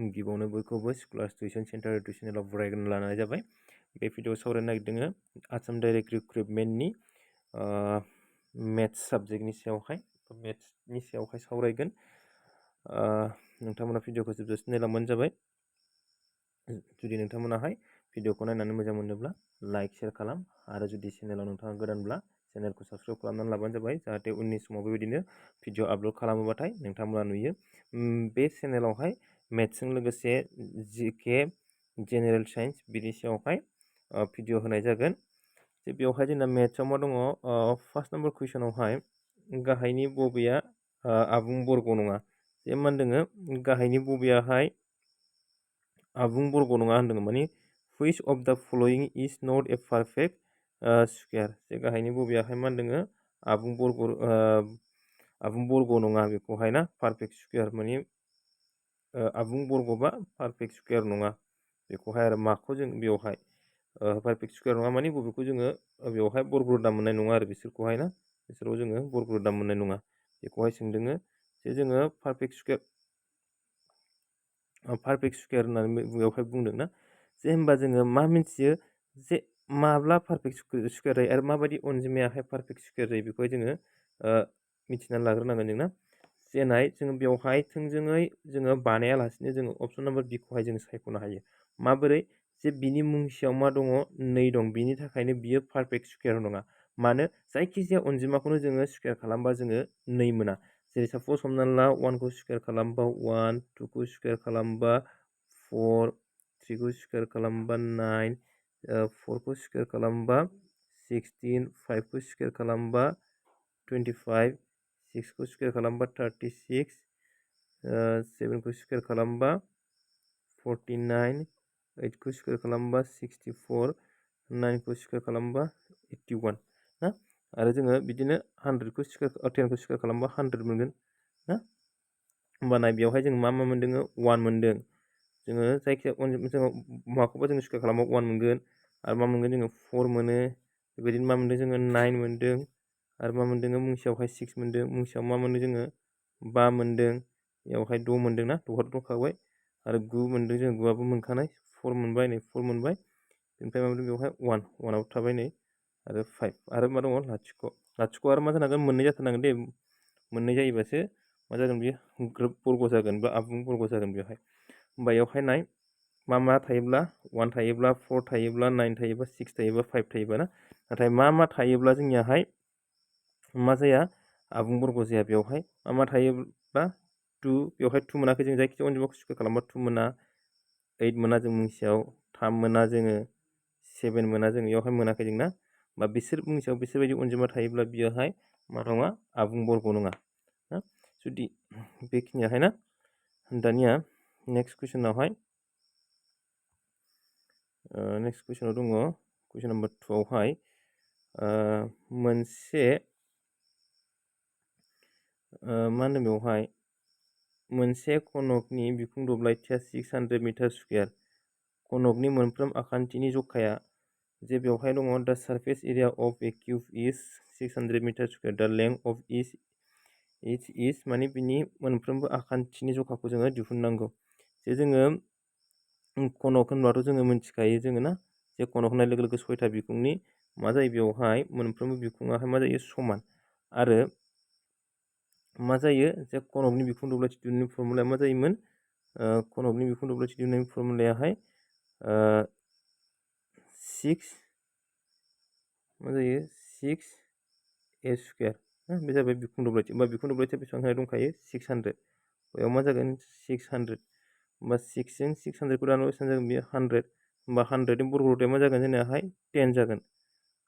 गिबियावनो बयखौबो स्कलार्स tuition centre YouTube चेनेलाव बरायग्रोना लानाय जाबाय। बे भिडिअ'आव सावरायनो नागिरदों आसाम डाइरेक्ट रिक्रुटमेन्टनि मेथ्स साबजेक्टनि सायावहाय सावरायगोन। नोंथांमोना भिडिअ'खौ जोबजासिम नायलांबानो जाबाय। जुदि नोंथांमोनाहाय भिडिअ'खौ नायनानै मोजां मोनोब्ला लाइक शेयार खालाम आरो जुदि चेनेलाव नोंथाङा गोदानब्ला चेनेलखौ साबस्क्राइब खालामनानै लाबानो जाबाय, जाहाथे उननि समाव बेबायदिनो भिडिअ आपल'ड खालामोबाथाय नोंथांमोना नुयो। बे चेनेलावहाय मेथ्सजों लोगोसे जिके जेनेरेल साइन्स बिनि सायावहाय भिडिअ होनाय जागोन। जे बेवहाय जोंना मेथ्सआव मा दङ, फार्स्ट नाम्बार कुइसनावहाय गाहायनि बबेया आबुं बर्ग नङा। जे मा होनदों, गाहायनि बबेयाहाय आबुं बर्ग नङा होनदों, माने which of the following is not a perfect square। जे गाहायनि बबेयाहाय मा होनदों, आबुं बर्ग नङा, बेखौहाय ना पारफेक्ट स्कुवेर, माने आबुं बर्ग बा पारफेक्ट स्कुवेर नङा बेखौहाय। आरो माखौ जों बेवहाय पारफेक्ट स्कुवेर नङा माने बबेखौ जोङो बेवहाय बर्गरोदा मोननाय नङा आरो बिसोरखौहाय ना, बिसोराव जोङो बर्गरोदा मोननाय नङा बेखौहाय सोंदों। जे जोङो पारफेक्ट स्कुवेर होननानै बेवहाय बुंदों ना। जे होमबा जोङो मा मिथियो जे माब्ला पारफेक्ट स्कुवेर जायो आरो माबायदि अनजिमायाहाय पारफेक्ट स्कुवेर जायो बेखौहाय जोङो मिथिनानै लाग्रोनांगोन जोंना। जेनाय जोङो बेवहाय थोंजोङै जोङो बानायालासिनो जोङो अपसन नाम्बार बिखौहाय जोङो सायख'नो हायो। माबोरै? जे बिनि मुंसेयाव मा दङ, 2 दं, बिनि थाखायनो बियो पारफेक्ट स्कुवेर नङा। मानो? जायखिजाया अनजिमाखौनो जोङो स्कुवेर खालामबा जोङो 2 मोना। जेरै साप'ज हमनानै ला 1 खौ स्कुवेर खालामबा 1, 2 खौ स्कुवेर खालामबा 4, 3 खौ स्कुवेर खालामबा 9, 4 खौ स्कुवेर खालामबा 16, 5 खौ स्कुवेर खालामबा 25, 6 खौ स्कुवेर खालामबा 36, 7 खौ स्कुवेर खालामबा 49, 8 खौ स्कुवेर खालामबा 64, 9 खौ स्कुवेर खालामबा 81 ना। आरो जोङो बिदिनो 10 खौ स्कुवेर खालामबा 100 मोनगोन ना। होमबाना बेवहाय जों मा मोनदों, 1 मोनदों। जोङो जायखिजाया जोङो माखौबा जोङो स्कुवेर खालामबा 1 मोनगोन। आरो मा मोनगोन जोङो 4 मोनो। बेबायदिनो मा मोनदों जोङो 9 मोनदों। आरो मा मोनदों मुंसेयावहाय 6 मोनदों। मुंसेयाव मा मोनदों जोङो 5 मोनदों। बेयावहाय 6 मोनदों ना, दंखाबाय। आरो 9 मोनदों, जों 9आबो मोनखानाय। 4 मोनबाय, नै 4 मोनबाय। बेनिफ्राय मा मोनदों बेवहाय 1आबो थाबाय नै। आरो 5 आरो मा दङ, लाथिख' आरो मा जानांगोन, मोननै जाथारनांगोन दे। मोननै जायोबासो मा जागोन, बेयो ग्रोब बर्ग जागोन बा आबुं बर्ग जागोन बेवहाय। होमबा बेवहाय नाय मा थायोब्ला 1 थायोब्ला 4 थायोब्ला 9 थायोब्ला 6 थायोब्ला 5 थायोब्ला ना। नाथाय मा थायोब्ला जोंनियाहाय मा जाया, आबुं बर्ग जाया। बेवहाय मा थायोब्ला 2, बेवहाय 2 मोनाखै जों। जायखिजाया अनजिमाखौ स्कुवेर खालामबा 2 मोना, 8 मोना जों मुंसेयाव, 3 मोना जोङो, 7 मोना जों, बेयावहाय मोनाखै जों ना। बा बिसोर मुंसेयाव बिसोरबायदि अनजिमा थायोब्ला बियोहाय मा नङा, आबुं बर्ग नङा ना। जुदि बेखिनियाहाय ना। दानिया नेक्स्ट कुइसनावहाय दङ कुइसन नाम्बार 2 आवहाय मोनसे मा होनो बेवहाय, मोनसे खनकनि बिखुं दब्लायथिया 600 मिटार स्कुवेर। खनकनि मोनफ्रोम आखान्थिनि जखाया, जे बेवहाय दङ the surface area of a cube is 600 metre square, the length of each is, माने बिनि मोनफ्रोमबो आखान्थिनि जखाखौ जोङो दिहुननांगौ। जे जोङो खनक होनब्लाथ' जोङो मिथिखायो जोङो ना। जे खनक होननाय लोगो लोगो 6था बिखुंनि मा जायो, बेवहाय मोनफ्रोमबो बिखुङाहाय मा जायो, समान। आरो मा जायो, जे खनकनि बिखुं दब्लायथि दिहुननायनि फर्मुलाया मा जायोमोन, खनकनि बिखुं दब्लायथि दिहुननायनि फर्मुलायाहाय 6 मा जायो, 6a स्कुवेर। बे जाबाय बिखुं दब्लायथि। होमबा बिखुं दब्लायथिया बेसेबां दंखायो, 600। बेयाव मा जागोन, 600। होमबा 6 जों 600खौ दानो बेसेबां जागोन, बेयो 100। होमबा 100नि बर्गरोदाया मा जागोन जोंनाहाय, 10 जागोन।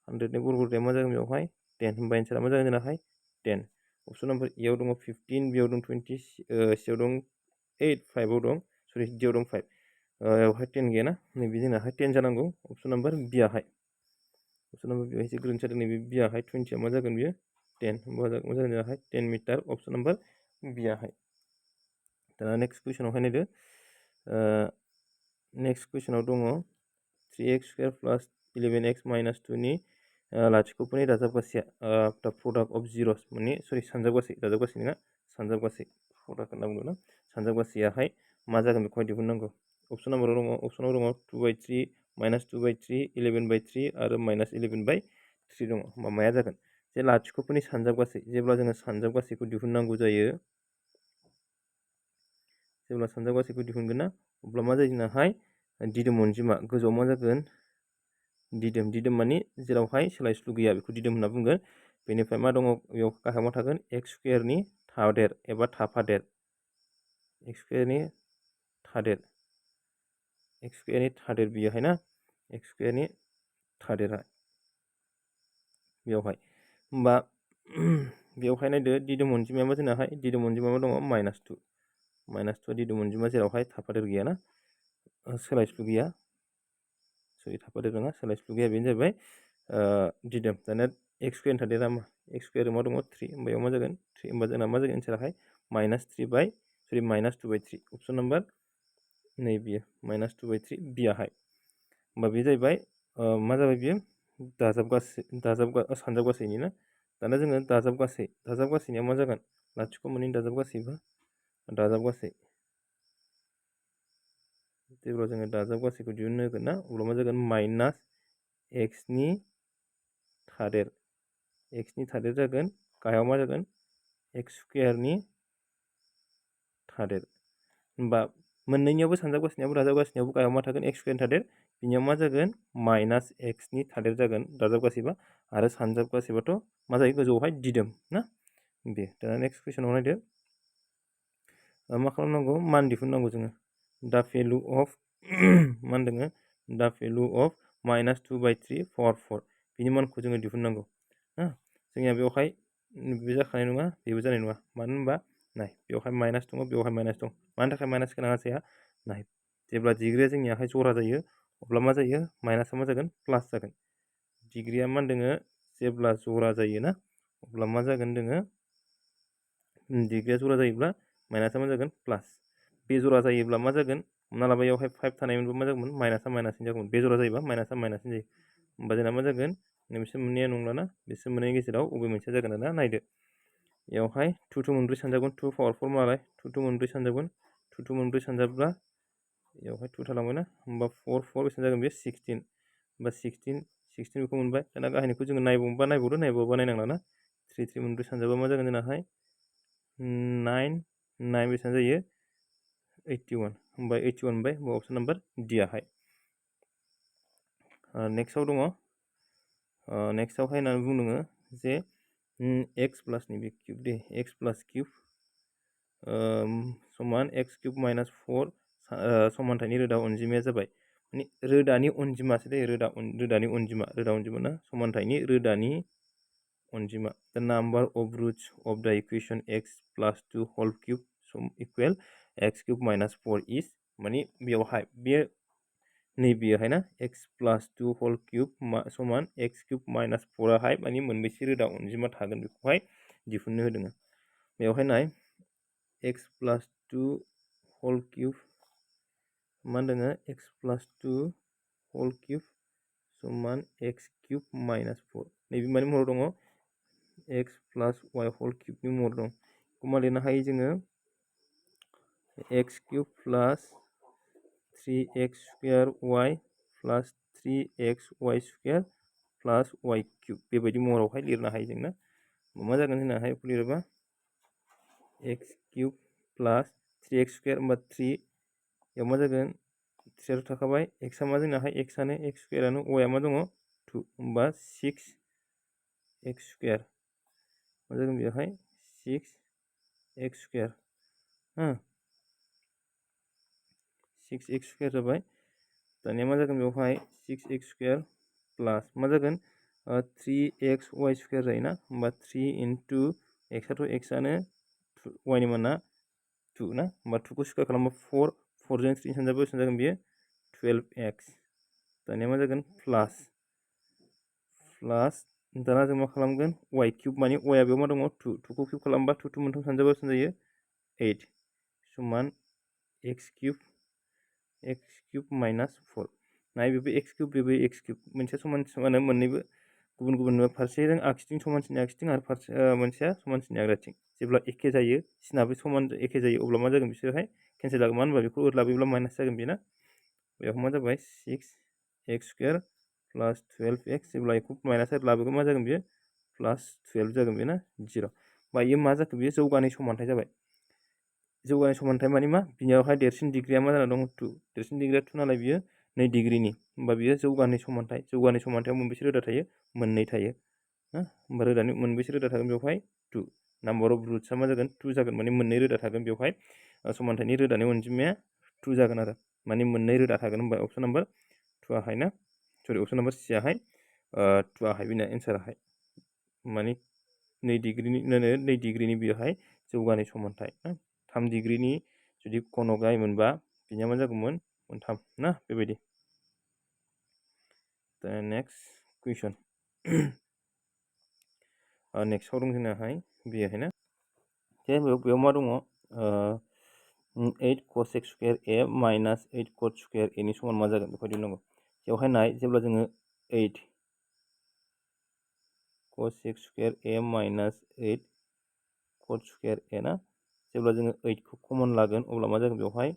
100नि बर्गरोदाया मा जागोन बेवहाय, 10। होमबा एन्सारा मा जागोन जोंनाहाय, 10। अपसन नाम्बार एआव दङ 15, बियाव दं 20, सिआव दं 8, 5आव दं, सरि डिआव दं 5, बेवहाय 10 गैया ना। नैबे जोंनाहाय 10 जानांगौ। अपसन नाम्बार बियाहाय, अपसन नाम्बार बियाहाय एसे गोरोन्थि जादों। नैबे बियाहाय 20आ मा जागोन, बियो 10। होमबा मा जागोन जोंनाहाय 10 मिटार। अपसन नाम्बार बियाहाय। दाना नेक्स्ट कुइसनावहाय नायदो। नेक्स्ट कुइसनाव दङ 3x स्कुवेर प्लास 11x माइनास 2नि लाथिख'फोरनि दाजाबगासैया, दा प्रडाक्ट अफ जिर'स, माने सरि सानजाबगासै, दाजाबगासै नङा, सानजाबगासै प्रडाक्ट होनना बुङो ना। सानजाबगासैयाहाय मा जागोन बेखौहाय दिहुननांगौ। अपसन नाम्बाराव दङ, अपसनाव दङ 2/3 -2/3 11/3 आरो -11/3 दङ। होमबा माया जागोन? जे लाथिख'फोरनि सानजाब गासै, जेब्ला जोङो सानजाब गासैखौ दिहुननांगौ जायो, जेब्ला सानजाब गासैखौ दिहुनगोन ना, अब्ला मा जायो जोंनाहाय दिदोम अनजिमा गोजौआव मा जागोन दिदोम माने जेरावहाय सोलायस्लु गैया बेखौ दिदोम होनना बुंगोन। बेनिफ्राय मा दङ बेयाव गाहायाव मा थागोन x स्कुवेरनि थादेर एबा थाफादेर, x स्कुवेरनि थादेर बियोहाय ना, x स्कुवेरनि थादेरा बेयावहाय। होमबा बेयावहाय नायदो दिदोम अनजिमाया मा जोंनाहाय दिदोम अनजिमा मा दङ -2 दिदोम अनजिमा जेरावहाय थाफादेर गैया ना, सोलायस्लु गैया, सरि थाफादेर नङा सोलायस्लु गैया, बेनो जाहैबाय दिदोम। दानिया x स्कुवेरनि थादेरा मा, x स्कुवेर मा दङ 3, होमबा बेयाव मा जागोन 3, होमबा जोंना मा जागोन एन्साराहाय -2/3 अपसन नाम्बार नै बियो -2/3 बियाहाय। होमबा बे जाहैबाय मा जाबाय बियो सानजाब गासैनि ना। दाना जोङो दाजाब गासैनिया मा जागोन, लाथिख' मोननैनि दाजाब गासैबा दाजाब गासै, जेब्ला जोङो दाजाब गासैखौ दिहुननो होगोन ना, अब्ला मा जागोन -x नि थादेर जागोन, गाहायाव मा जागोन x स्कुवेरनि थादेर। होमबा मोननैनियावबो सानजाब गासैनियावबो दाजाब गासैनियावबो गाहायाव मा थागोन x स्कुवेरनि थादेर, बिनियाव मा जागोन -x नि थादेर जागोन दाजाब गासैबा, आरो सानजाब गासैबाथ' मा जायो गोजौआवहाय दिदोम ना। दे दाना नेक्स्ट कुइसनाव नायदो, मा खालामनांगौ मान दिहुननांगौ जोङो। दा भेलु अफ मा होनदों, दा भेलु अफ -2/3 पावार 4 बिनि मानखौ जोङो दिहुननांगौ ना। जोंनिया बेवहाय बे जाखानाय नङा, बेबो जानाय नङा, मानो होनबा नाय बेवहाय माइनास दङ, बेवहाय माइनास दं, मानि थाखाय माइनास गोनां जाया, नाय जेब्ला डिग्रिया जोंनियाहाय जरा जायो अब्ला मा जायो माइनासा मा जागोन प्लास जागोन। डिग्रिया मा होनदों जेब्ला जरा जायो ना, अब्ला मा जागोन जोङो डिग्रिया जरा जायोब्ला माइनासा मा जागोन प्लास। बे जरा जायोब्ला मा जागोन, हमना लाबाय बेयावहाय 5 थानायमोनबा मा जागोन माइनासा माइनासनि जागोन, बे जरा जायोबा माइनासा माइनासनि जायो। होमबा जोंना मा जागोन बिसोर मोननैया नंलाना, बिसोर मोननैनि गेजेराव बबे मोनसेया जागोन ना, नायदो बेयावहाय 2 मोनब्रै सानजागोन, 2 पावार 4 मालाय 2 मोनब्रै सानजागोन, 2 मोनब्रै सानजाब्ला बेयावहाय 2 थालांबाय ना, होमबा 4 बेसेबां जागोन बे 16, होमबा 16 बेखौ मोनबाय। दाना गाहायनिखौ जोङो नायबावदो नायनांला ना, 3 मोनब्रै सानजाबा मा जागोन जोंनाहाय 9 बेसेबां जायो 81, होमबा 81 मोनबाय, होमबा अपसन नाम्बार डि आहाय। नेक्स्टआव दङ, नेक्स्टआवहाय होननानै बुंदों जे x प्लासनि बे किउब दे, x प्लास किउब समान x किउब माइनास 4 समानथायनि रोदा अनजिमाया जाबाय, माने रोदानि अनजिमासो दे, रोदानि अनजिमा ना, समानथायनि रोदानि अनजिमा। The number of roots of the equation x plus 2 whole cube equal x cube minus 4 is, माने बेयावहाय बे नैबेहाय ना x प्लास 2 होल किउब समान x किउब माइनास 4 आहाय माने मोनबेसे रोदा अनजिमा थागोन बेखौहाय दिहुननो होदों। बेवहाय नाय x प्लास 2 होल किउब मा होनदों x प्लास 2 होल किउब समान x किउब माइनास 4, नैबे मानि महराव दङ x प्लास y होल किउबनि महर दं। बेखौ मा लिरनो हायो जोङो x किउब प्लास 3x स्कुवेर y प्लास 3xy स्कुवेर प्लास y किउब, बेबायदि महरावहाय लिरनो हायो जों ना। मा जागोन जोंनाहाय बेखौ लिरोबा x किउब प्लास 3x स्कुवेर, होमबा 3 याव मा जागोन 3 थाखाबाय, x मा जोंनाहाय x आनो x स्कुवेरानो, y मा दङ 2, होमबा 6x स्कुवेर, मा जागोन बेवहाय 6x स्कुवेर, 6x स्कुवेर जाबाय। दानिया मा जागोन बेवहाय 6x स्कुवेर प्लास मा जागोन 3xy स्कुवेर जायोना, होमबा 3 इन्टु x आथ' x आनो y नि माना 2 ना, होमबा 2 खौ स्कुवेर खालामबा 4 जों 3 सानजाबा बेसेबां जागोन बेयो 12x। दानिया मा जागोन प्लास दाना जों मा खालामगोन y किउब, माने y आ बेयाव मा दङ 2 खौ किउब खालामबा 2 मोनथाम सानजाबा बेसेबां जायो 8 समान x किउब माइनास 4, नाय बेबो x किउब बेबो x किउब, मोनसे समान मोननैबो गुबुन गुबुन फारसेजों आगसिथिं समानसिनि आगसिथिं आरो फारसे मोनसेया समानसिनि आगदाथिं जेब्ला एखे जायो सिनाबो समान एखे जायो अब्ला मा जागोन बिसोरहाय केन्सेल जागोन मानो होनबा बेखौ ओरै लाबोयोब्ला माइनास जागोन बेना बेयाव मा जाबाय 6x² प्लास 12x जेब्ला बेखौ माइनास ओरै लाबोगोन मा जागोन बियो प्लास 12 जागोन बेना 0 बा इयो मा जाखो बियो जौगानाय समानथाय जाबाय जौगानाय समानथाय माने मा बिनियावहाय देरसिन डिग्रिया मा जाना दं 2 देरसिन डिग्रिया 2 नालाय बियो 2 डिग्रिनि होमबा बियो जौगानाय समानथायाव मोनबेसे रोदा थायो मोननै थायो होमबा रोदानि मोनबेसे रोदा थागोन बेवहाय 2 नाम्बार अफ रुट्सआ मा जागोन 2 जागोन माने मोननै रोदा थागोन बेवहाय समानथायनि रोदानि अनजिमाया 2 जागोन आरो माने मोननै रोदा थागोन होमबा अपसन नाम्बार 2 आहाय ना सरि अपसन नाम्बार C आहाय 2 आहाय बेना एन्साराहाय माने 2 डिग्रिनि बेवहाय जौगानाय समानथाय 3 डिग्रिनि जुदि कनक मोनबा बिनिया मा जागौमोन 3 ना बेबायदि दा नेक्स्ट कुइसन नेक्स्टआव दं जोंनाहाय बेहाय ना जे बेयाव मा दङ 8 cos x² a minus 8 cos square a नि समान मा जागोन बेखौ दिहुननांगौ बेवहाय नाय जेब्ला जोङो 8 cos x² a minus 8 cos square a ना जेब्ला जोङो 8 खौ कमन लागोन अब्ला मा जागोन बेवहाय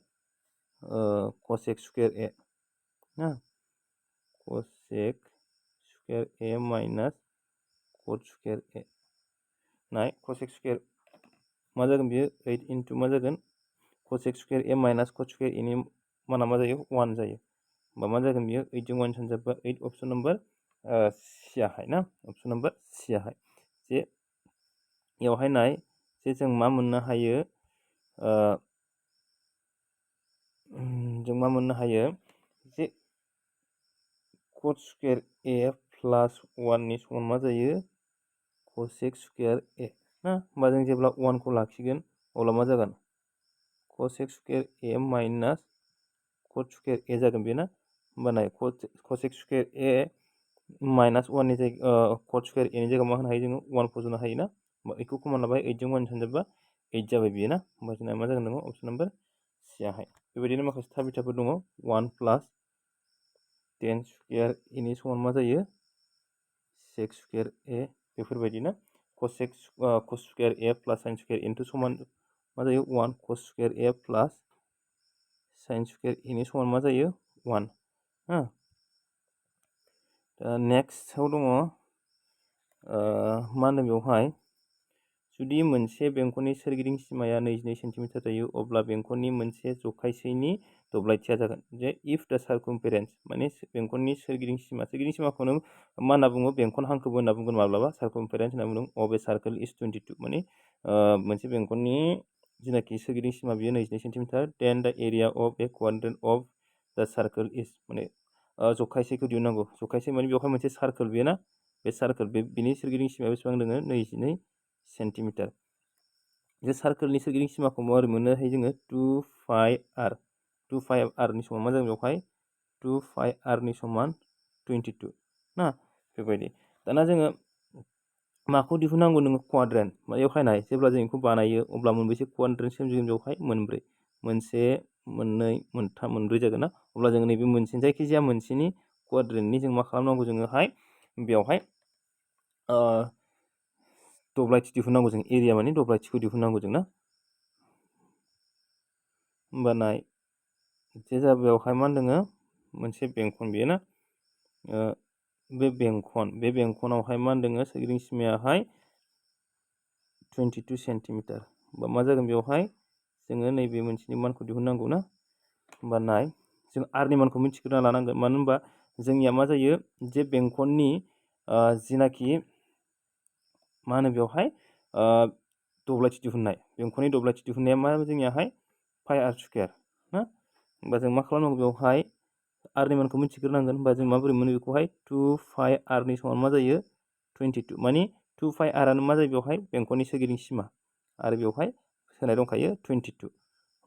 cos x² a ना cos x² a minus cos square a नाय cos x² मा जागोन बियो 8 इनटु मा जागोन cos x² a minus cos square a नि माना मा जायो 1 जायो होमबा मा जागोन बियो 8 जों 1 सानजाबा 8 अपसन नाम्बार C आहाय ना अपसन नाम्बार C आहाय जे बेवहाय नाय जे जों मा मोननो हायो जे cos square a प्लास 1 नि समान मा जायो cos x² a ना होमबा जों जेब्ला 1 खौ लाखिगोन अब्ला मा जागोन cos x² a minus cos square a जागोन बेना होमबा नाय cos x² a माइनास 1 नि जायगायाव cos square a नि जायगायाव मा होनो हायो जोङो 1 फज'नो हायो ना होमबा बेखौ कमन लाबाय 8 जों 1 सानजाबा 8 जाबाय बियो ना होमबा जोंना मा जागोन दङ अपसन नाम्बार C आहाय बेबायदिनो माखासे थाबिथाफोर दङ 1 प्लास 10 square a नि समान मा जायो sec square a बेफोरबायदि ना cos square a plus sin square a into समान मा जायो 1 cos square a plus sin square a नि समान मा जायो 1 दा नेक्स्टआव दङ मा होनो बेवहाय जुदि मोनसे बेंखननि सोरगिदिं सिमाया 22 सेन्टिमिटार जायो अब्ला बेंखननि मोनसे जखायसेनि दब्लायथिया जागोन जे इफ द सार्कमफेरेन्स माने बेंखननि सोरगिदिं सिमाखौनो मा होनना बुङो बेंखन हांखोबो होनना बुंगोन माब्लाबा सार्कमफेरेन्स होनना बुंदों अफ ए सार्कल इज 22 माने मोनसे बेंखननि जिनाखि सोरगिदिं सिमा बियो 22 सेन्टिमिटार देन द area of A quadrant of द सार्कल इज माने जखायसेखौ दिहुननांगौ जखायसे माने बेवहाय मोनसे सार्कल बेयो ना बे सार्कल बिनि सोरगिदिं सिमाया बेसेबां दङ 22 सेन्टिमिटार जे सार्कलनि सोरगिदिं सिमाखौ माबोरै मोननो हायो जोङो 2πr नि समान मा जागोन बेवहाय 2πr नि समान 22 ना बेबायदि दाना जोङो माखौ दिहुननांगौ नोङो क्वाड्रेन्ट बेवहाय नाय जेब्ला जों बेखौ बानायो अब्ला मोनबेसे क्वाड्रेन्ट सोमजिगोन बेवहाय मोनब्रै मोनसे मोननै मोनथाम मोनब्रै जागोन ना अब्ला जोङो नैबे मोनसे जायखिजाया मोनसेनि क्वाड्रेन्टनि जों मा खालामनांगौ जोङोहाय बेवहाय दब्लायथि दिहुननांगौ जों एरिया माने दब्लायथिखौ दिहुननांगौ जों ना होमबा नाय जे जा बेवहाय मा होनदों मोनसे बेंखन बेयो ना बे बेंखनावहाय मा होनदों सोरगिदिं सिमायाहाय 22 सेन्टिमिटार होमबा मा जागोन बेवहाय जोङो नैबे मोनसेनि मानखौ दिहुननांगौ ना होमबा नाय जों r नि मानखौ मिथिग्रोना लानांगोन मानो होनबा जोंनिया मा जायो जे बेंखननि जिनाखि मा होनो बेवहाय दब्लायथि दिहुननाय बेंखननि दब्लायथि दिहुननाया मा जोंनियाहाय πr² ना होमबा जों मा खालामनांगौ बेवहाय r नि मानखौ मिथिग्रोनांगोन होमबा जों माबोरै मोनो बेखौहाय 2πr नि समान मा जायो 22 माने 2πr आनो मा जायो बेवहाय बेंखननि सोरगिदिं सिमा आरो बेवहाय होनाय दंखायो 22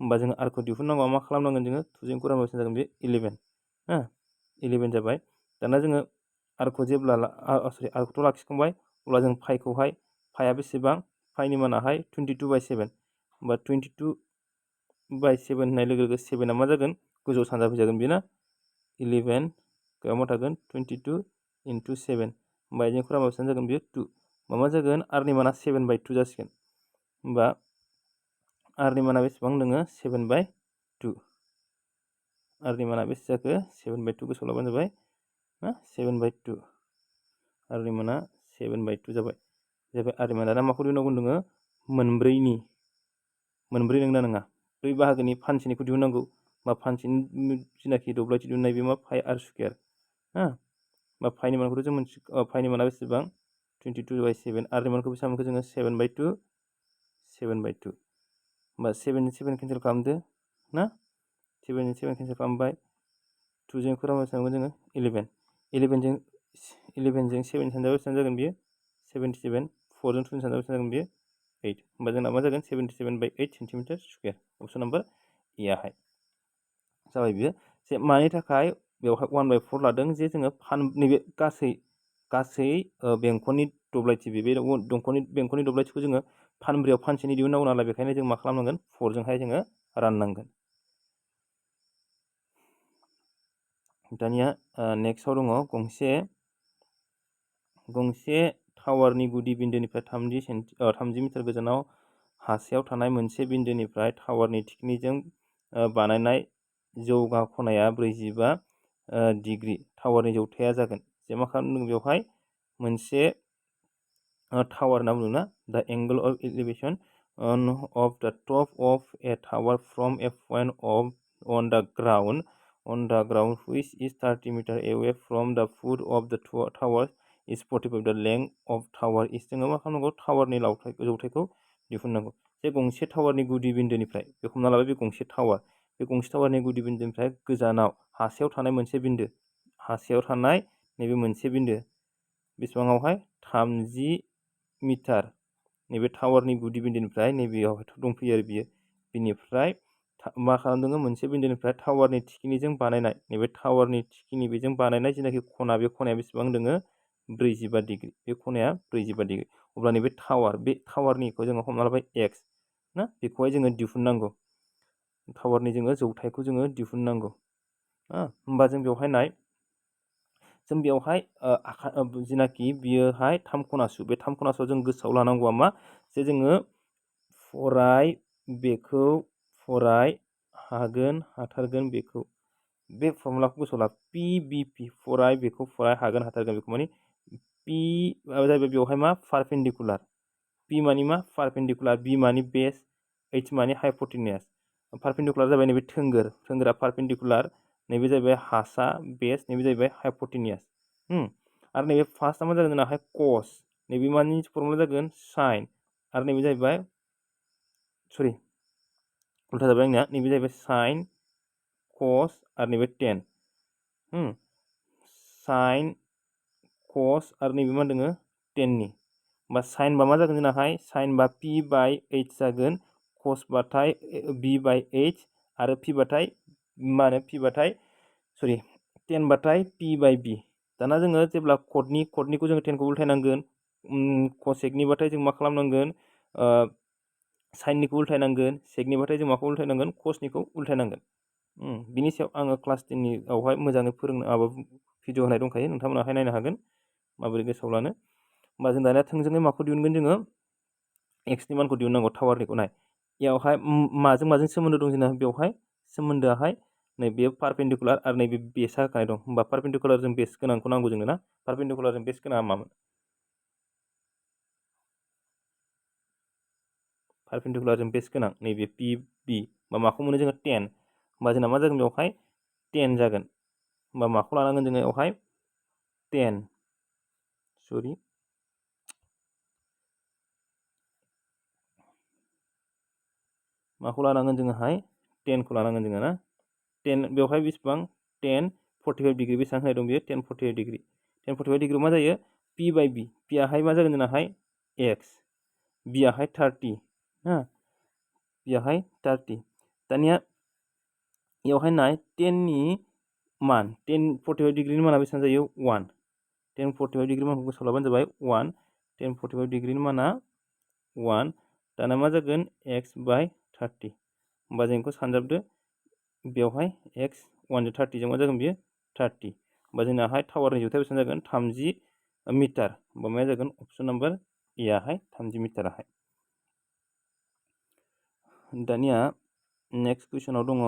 होमबा जों r खौ दिहुननांगौ मा खालामनांगोन जोङो 2 जों रानबा जागोन बे 11 ना 11 जाबाय दाना जोङो r खौ जेब्ला r खौथ' लाखिखांबाय अब्ला जों पाइआ बेसेबां पाइनि मानाहाय 22/7 होमबा 22/7 होननाय लोगो लोगो 7आ मा जागोन गोजौआव सानजाफैजागोन बेना 11 गायाव मा थागोन 22 × 7 होमबा इजों खरा बेसेबां जागोन बेयो 2 मा जागोन आरनि माना 7/2 जासिगोन होमबा आरनि माना बेसेबां दोङो 7/2 आरनि माना बेसे जाखो 7/2 गोसोआव लाबानो जाबाय 7/2 आरनि माना 7/2 जाबाय आरनि माना दा माखौ दिहुननांगौ दोङो मोनब्रैनि मोनब्रै नोंना नङा 3 बाहागोनि फानसेनिखौ दिहुननांगौ बा फानसेनि जिनाखि दब्लायथि दिहुननाय बे मा फाइ आर स्कुवेर बा फाइनि मानखौथ' जों फाइनि माना बेसेबां 22/7 आरनि मानखौ बेसेबां मोनखो जोङो 7/2 होमबा 7 जों 7 केन्सेल खालामदो ना 7 जों 7 केन्सेल खालामबाय 2 जों खरा बेसेबां जोङो 11 जों 7 सानजाबा बेसेबां जागोन बियो 77 4 जों 2 सानजाबा बेसेबां जागोन बियो 8 होमबा जोंना मा जागोन 77/8 सेन्टिमिटार स्कुवेर अपसन नाम्बार एआहाय जाबाय बियो जे मानि थाखाय बेवहाय 1/4 लादों जे जोङो नैबे गासै बेंखननि दब्लायथि बे बेंखननि दब्लायथिखौ जोङो फानब्रैयाव फानसेनि दिहुननांगौ नालाय बेखायनो जों मा खालामनांगोन 4 जोंहाय जोङो राननांगोन दानिया नेक्स्टआव दङ गंसे टावारनि गुदि बिन्दोनिफ्राय 30 मिटार गोजानाव हासायाव थानाय मोनसे बिन्दोनिफ्राय टावारनि थिखिनिजों बानायनाय जौगा खनाया 45 डिग्री टावारनि जौथाया जागोन जे मा खालामदों बेवहाय मोनसे टावार होनना बुंदों ना द angle of elevation of the top of a tower from a point on the ground which is 30 meter away from the foot of the tower is 45 the length of tower is जोङो मा खालामनांगौ टावारनि जौथायखौ दिहुननांगौ जे गंसे टावारनि गुदि बिन्दोनिफ्राय बे हमना लाबाय बे गंसे टावारनि गुदि बिन्दोनिफ्राय गोजानाव हासायाव थानाय नैबे मोनसे बिन्दो बेसेबाङावहाय 30 मिटार नैबे टावारनि गुदि बिन्दोनिफ्राय नैबेयावहाय दंफैयो आरो बियो बिनिफ्राय मा खालामदों मोनसे बिन्दोनिफ्राय टावारनि थिखिनिजों बानायनाय नैबे टावारनि थिखिनि बेजों बानायनाय जेनाखि खना बे खनाया बेसेबां दोङो 45 डिग्री बे खनाया 45 डिग्री अब्ला नैबे बे टावारनिखौ जोङो हमना लाबाय एक्स ना बेखौहाय जोङो दिहुननांगौ टावारनि जोङो जौथायखौ जोङो दिहुननांगौ होमबा जों बेवहाय जिनाखि बियोहाय 3 खनासु बे 3 खनासुआव जों गोसोआव लानांगौआ मा जे जोङो फराय हाथारगोन बेखौ बे फर्मुलाखौ गोसोआव ला PBP फराय बेखौ फराय हागोन हाथारगोन बेखौ माने P जाहैबाय बेवहाय मा पारपेन्डिकुलार P मानि मा पारपेन्डिकुलार B मानि बेस H मानि हाइपोटेनियास पारपेन्डिकुलार जाबाय नैबे थोंगोरा पारपेन्डिकुलार नैबे जाहैबाय हासा बेस नैबे जाहैबाय हाइपोटेनियास आरो नैबे फार्स्टआ मा जागोन जोंनाहाय कस नैबे मानि फर्मुला जागोन साइन आरो नैबे जाहैबाय उल्था जाबाय आंनिया नैबे जाहैबाय साइन कस आरो नैबे टेन साइन कस आरो नैबे मा दङो टेननि होमबा साइन बा मा जागोन जोंनाहाय साइन बा P/H जागोन कस बाथाय B/H आरो टेन बाथाय P/B दाना जोङो जेब्ला कटनिखौ जोङो 10खौ उल्थायनांगोन कसेकनिबाथाय जों मा खालामनांगोन साइननिखौ उल्थायनांगोन सेकनिबाथाय जों माखौ उल्थायनांगोन कसनिखौ उल्थायनांगोन बिनि सायाव आङो क्लास 10आवहाय मोजाङै भिडिअ होनाय दंखायो नोंथांमोनाहाय नायनो हागोन माबोरै गोसोआव लानो होमबा जों दानिया थोंजोङै माखौ दिहुनगोन जोङो एक्सनि मानखौ दिहुननांगौ टावारनिखौ नाय बेयावहाय माजों सोमोन्दो दं जोंना बेवहाय सोमोन्दोआहाय नैबे पारपेन्डिकुलार आरो नैबे बेसआ होखानाय दं होमबा पारपेन्डिकुलारजों बेस गोनांखौ नांगौ जोंनो ना पारपेन्डिकुलारजों बेस गोनाङा मामोन पारपेन्डिकुलारजों बेस गोनां नैबे PB बा माखौ मोनो जोङो 10 होमबा जोंना मा जागोन बेवहाय 10 जागोन होमबा माखौ लानांगोन जोङो बेवहाय 10 माखौ लानांगोन जोङोहाय 10खौ लानांगोन जोङो ना 10 बेवहाय बेसेबां 10 45 डिग्री बेसेबां होनाय दं बेयो 10 45 डिग्री 10 45 डिग्रीआव मा जायो P/B Pआहाय मा जागोन जोंनाहाय X Bआहाय 30 Bआहाय 30 दानिया बेवहाय नाय 10नि मान 10 45 डिग्रीनि माना बेसेबां जायो 1 10 45 डिग्री मानखौ गोसोआव लाबानो जाबाय 1 10 45 डिग्रीनि माना 1 दाना मा जागोन X/30 होमबा जों बेखौ सानजाबदो बेवहाय X 1 जों 30 जों मा जागोन बियो 30 होमबा जोंनाहाय टावारनि जौथाया बेसेबां जागोन 30 मिटार होमबा मा जागोन अप्सन नाम्बार ए आहाय 30 मिटाराहाय। दानिया नेक्स्ट कुइसनाव दङ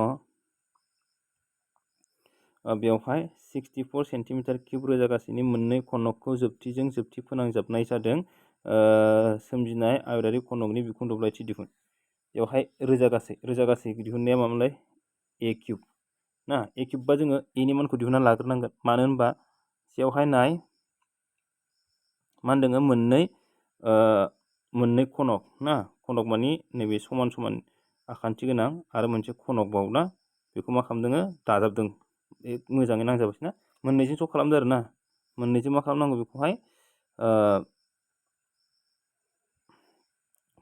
बेवहाय 64 सेन्टिमिटार किउब रोजागासेनि मोननै खनकखौ जोबथिजों जोबथि फोनांजाबनाय जादों सोमजिनाय आयतारि खनकनि बिखुं दब्लायथि दिहुन। बेवहाय रोजागासे दिहुननाया मामोनलाय ए किउब ना ए किउब बा जोङो ए नि मानखौ दिहुनना लाग्रोनांगोन मानो होनबा बेवहाय नाय मा होनदों मोननै खनक ना खनक मानि नैबे समान समान आखान्थि गोनां आरो मोनसे खनक बाव ना बेखौ मा खालामदों दाजाबदों मोजाङै नांजाबासै ना मोननैजों ज' खालामदों आरो ना मोननैजों मा खालामनांगौ बेखौहाय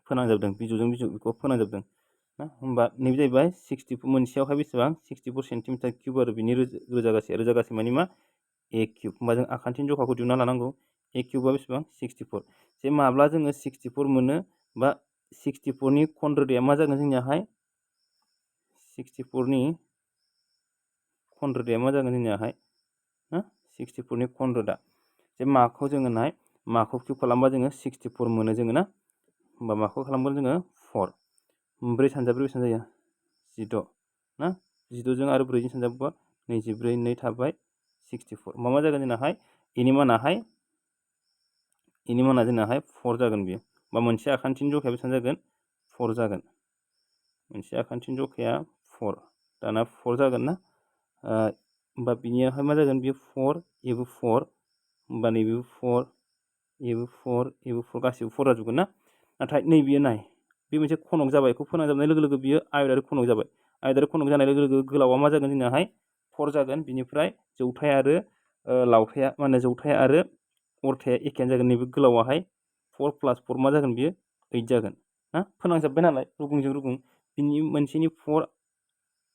फोनांजाबदों बिजौजों बिजौ बेखौ फोनांजाबदों ना होमबा नैबे जाहैबाय 60 मोनसेयावहाय बेसेबां 64 सेन्टिमिटार किउब आरो बिनि रोजागासे मानि मा ए किउब होमबा जों आखान्थिनि जखाखौ दिहुनना लानांगौ ए किउबा बेसेबां 64 जे माब्ला जोङो 64 मोनो बा 64 नि खन रोदाया मा जागोन जोंनियाहाय 64 नि खन रोदाया मा जागोन जोंनियाहाय ना 64 नि खन रोदा जे माखौ जोङो नाय माखौ किउब खालामबा जोङो 64 मोनो जोङो ना होमबा माखौ खालामगोन जोङो 4 ब्रै सानजाब्रै बेसेबां जायो 16 ना 16 जों आरो 4 जों सानजाबोबा 24 2 थाबाय 64 मा जागोन जोंनाहाय इनि मानाहाय जोंनाहाय 4 जागोन बियो बा मोनसे आखान्थिनि जखाया बेसेबां जागोन 4 जागोन मोनसे आखान्थिनि जखाया 4 दाना 4 जागोन ना होमबा बिनियावहाय मा जागोन बियो 4 एबो 4 होमबा नैबेबो 4 एबो 4 एबो 4 गासिबो 4 जाजोबगोन ना नाथाय नैबेयो नाय बे मोनसे खनक जाबाय बेखौ फोनांजाबनाय लोगो लोगो बियो आयतारि खनक जाबाय आयतारि खनक जानाय लोगो लोगो गोलावा मा जागोन जोंनाहाय 4 जागोन बिनिफ्राय जौथाय आरो लावथाया मा होनो जौथाय आरो अरथाया एखेयानो जागोन नैबे गोलावाहाय 4 + 4 मा जागोन बियो 8 जागोन ना फोनांजाबबाय नालाय रुगुंजों रुगुं बिनि मोनसेनि 4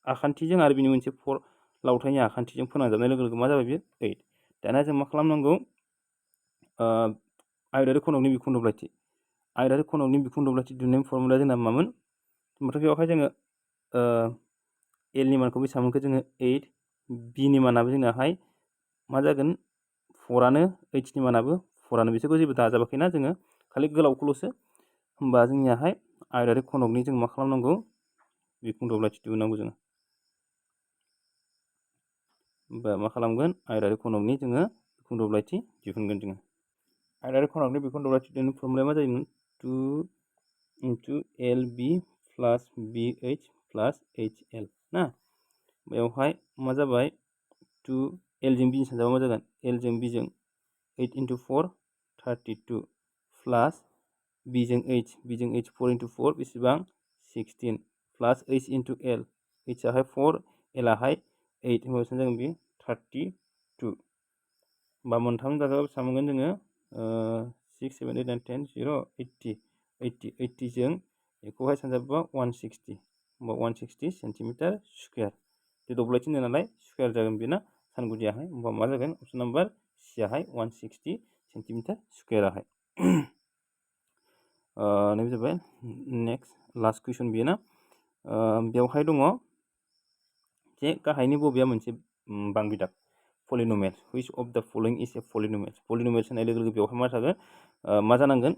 आखान्थिजों आरो बिनि मोनसे 4 लावथायनि आखान्थिजों फोनांजाबनाय लोगो लोगो मा जाबाय बियो 8 दाना जों मा खालामनांगौ आयतारि खनकनि बिखुं दब्लायथि आयतारि खनकनि बिखुं दब्लायथि दिहुननायनि फर्मुलाया जोंना मामोन होमबाथ' बेवहाय जोङो एल नि मानखौ बेसेबां मोनखो जोङो 8 बि नि मानाबो जोंनाहाय मा जागोन 4आनो h नि मानाबो 4आनो बिसोरखौ जेबो दाजाबाखैना जोङो खालि गोलावखौल'सो होमबा जोंनियाहाय आयतारि खनकनि जों मा खालामनांगौ बिखुं दब्लायथि दिहुननांगौ जोङो होमबा मा खालामगोन आयतारि खनकनि जोङो बिखुं दब्लायथि दिहुनगोन जोङो आयतारि खनकनि बिखुं दब्लायथि दिहुननायनि फर्मुलाया मा जायोमोन 2 * LB + BH + HL ना बेवहाय मा जाबाय 2 L जों B जों सानजाबा मा जागोन L जों B जों 8 × 4 32 प्लस B जों H 4 × 4 बेसेबां 16 प्लस H × L H आहाय 4 L आहाय 8 होमबा बेसेबां जागोन बे 32 होमबा मोनथाम दाजाबा बेसेबां मोनगोन जोङो 6 7 8 9 10 0 80 जों बेखौहाय सानजाबोबा 160 होमबा 160 सेन्टिमिटार स्कुवेर बे दब्लायथि होनो नालाय स्कुवेर जागोन बेना सानगुदियाहाय होमबा मा जागोन अप्सन नाम्बार सि आहाय 160 सेन्टिमिटार स्कुवेराहाय नैबे जाबाय नेक्स्ट लास्ट कुइसन बेयो ना बेवहाय दङ जे गाहायनि बबेया मोनसे बांबिदाब पलिनोमियेल which of the following is a polynomial पलिनोमियेल होननाय लोगो लोगो बेवहाय मा थागोन मा जानांगोन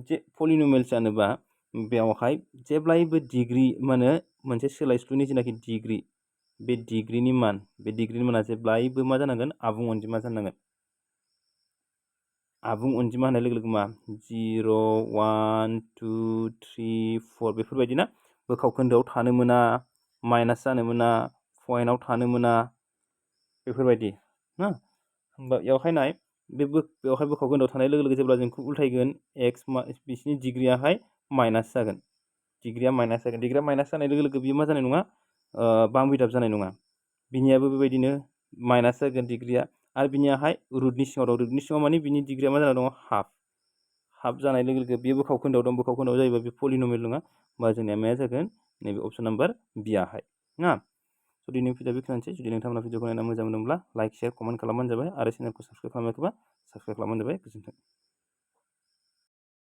जे पलिनोमियेल जानोबा बेवहाय जेब्लायबो डिग्री माने मोनसे सोलायस्लुनि जेनाखि डिग्री बे डिग्रीनि माना जेब्लायबो मा जानांगोन आबुं अनजिमा जानांगोन आबुं अनजिमा होननाय लोगो लोगो मा 0 1 2 3 4 बेफोरबायदि ना बोखाव खोन्दोआव थानो मोना माइनास जानो मोना पइन्टआव थानो मोना बेफोरबायदि ना होमबा बेवहाय नाय बेवहाय बोखाव खोन्दोआव थानाय लोगो लोगो जेब्ला जोंखौ उल्थायगोन एक्स बिसिनि डिग्रीयाहाय माइनास जागोन डिग्रीया माइनास जागोन डिग्रीया माइनास जानाय लोगो लोगो बियो मा जानाय नङा बांबिदाब जानाय नङा बिनियाबो बेबायदिनो माइनास जागोन डिग्रीया आरो बिनियाहाय रुटनि सिङाव दं रुटनि सिङाव माने बिनि डिग्रीया मा जाना दङ हाफ जानाय लोगो लोगो बेयो बोखाव खोन्दोआव दं बोखाव खोन्दोआव जायोबा बे पलिनोमियेल नङा होमबा जोंनिया माया जागोन नैबे अप्सन नाम्बार बि आहाय ना स' दिनैनि भिडिअ बेखिनियानोसै जुदि नोंथांमोना भिडिअखौ नायना मोजां मोनोब्ला लाइक शेयार कमेन्ट खालामबानो जाबाय आरो चेनेलखौ साबस्क्राइब खालामाखैबा साबस्क्राइब खालामबानो जाबाय गोजोन्थों।